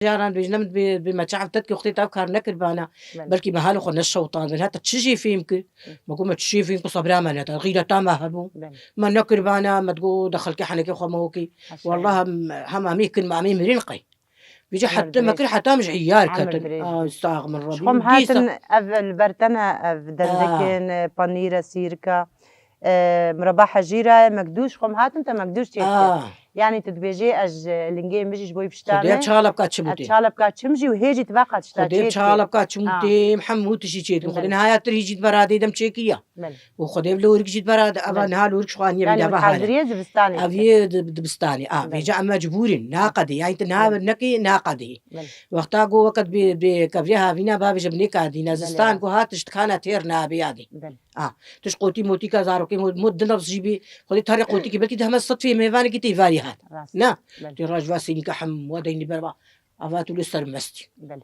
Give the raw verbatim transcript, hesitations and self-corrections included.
Caran dibêjin, em bi, bi me çav te dikir, wextê te ev kar nekiribana. Belê. Belkî me halo xwe neşewitandin. Heta çi jî fêm kir? Hı. Me got, me çi jî fêm kir, sebra me neda. Xîreta me hebû. Belê. Me nekiribana, me digot, de xelkê henekê xwe me wekî. Aşağı. Wallah, hem, hem amê kin, me amê mirin qey. Vêca Emir heta me dirêj. Kir, heta em ji îyar Emir ketin. Dirêj. Ay, sax min Rebî. Ji xwe em Dîsa hatin ev li ber te ne, ev dendikin, Ah. Panîre, sîrka, e, mireba hejîra ye, mekdûş, ji xwe em hatin te mekdûş çêdike. Ah. Yani tu dibêjê ez ji lingê min jî ji bo wî pişta Xwedê me. Çalebka çim û Ev têm. Çalebka çim jî û hê jî tu veqa tişta Xwedê çêdike. Çalebka çim û Ah. Têm, hemû tişî çêdike. Xwedê Belê. Niha ya tir hî jî di bera dê dem çêkiya. Belê. Û Xwedê ev li hûrik jî di bera de, eva Belê. Niha li hûrik ji xwe aniye Yani bî hûn dava hale. Haziriye zivistanê Ev dike. Yê di, dibistanê. A, Belê. Vêca em mecbûr in. Naqedê. Yani tu niha Belê. Nekî naqedê. Belê. Wexta ku weke bi, bi kevrê havîna bavêje bi nêkadîne. Belê, Zistan rast. Ku hat tişt kana têr nabe yadê. Belê. A, tu ji qotî motîka zarokê mo, mo di nefs jî bî. Xwedê tarê qotîkî belkî di heme sed fê mêvanekî tê varî hat. Rast. Na. Belê. Tê rajva sênîka hem we deynî berva. Ava tu li ser mestî. Belê.